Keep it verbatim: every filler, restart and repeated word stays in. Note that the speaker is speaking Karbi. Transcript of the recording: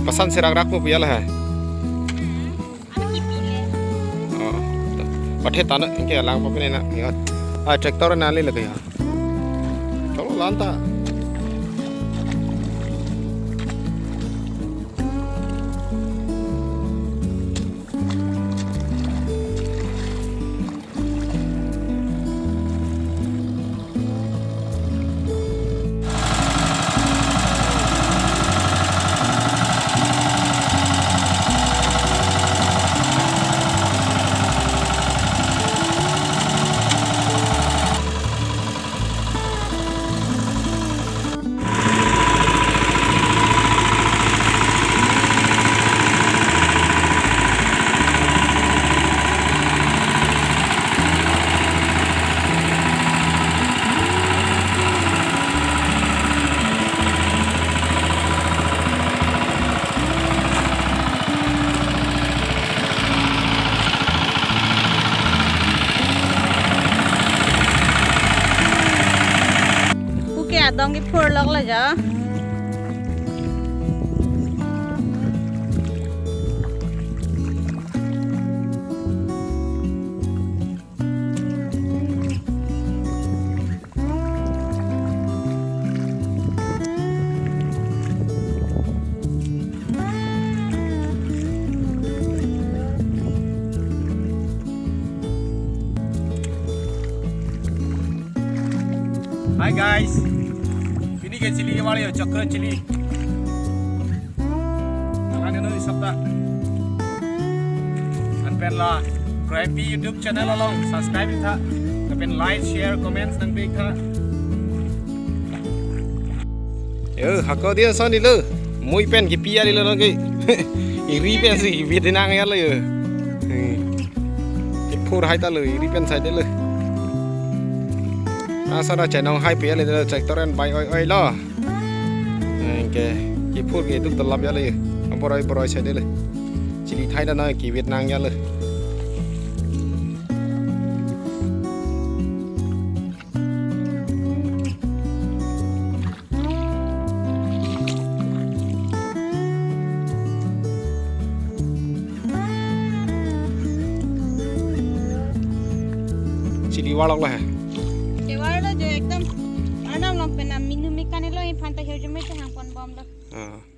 Pasan serak rak mo puyal ha. Ano kipile? Oh, to. Pathe tana ke alang pa pine na. Ingat. Ah, tractor na le lagaya. Chalo lanta. Puke adong kiphur lok la ja. Hi guys. Pini ke chili kewari yo, chakra chili. Alang nenu isapta. Anpen la Crappy YouTube channel along subscribe itha. Anpen like, share, comments nangpi tha. Yo, hako dia son ilo. Mui pen kipi ari lo nangke. Iri pen si, iri nang ya lo yo. Hmm. Kiphur hai ta lo, iri pen sai de lo. Asa ra chenong hai pe le lo, tractor an bai oi oi lo. Anke kiphur ke duk dolap ya lo yo. Boroi boroi sai de lo. Chili thai da na kiwit nang ya lo. Chili warlok lo he. Kewar lo jo ekdom arnam along pen aminu mekan lo iphan ta hirjume te hangpon bom lo. Ah.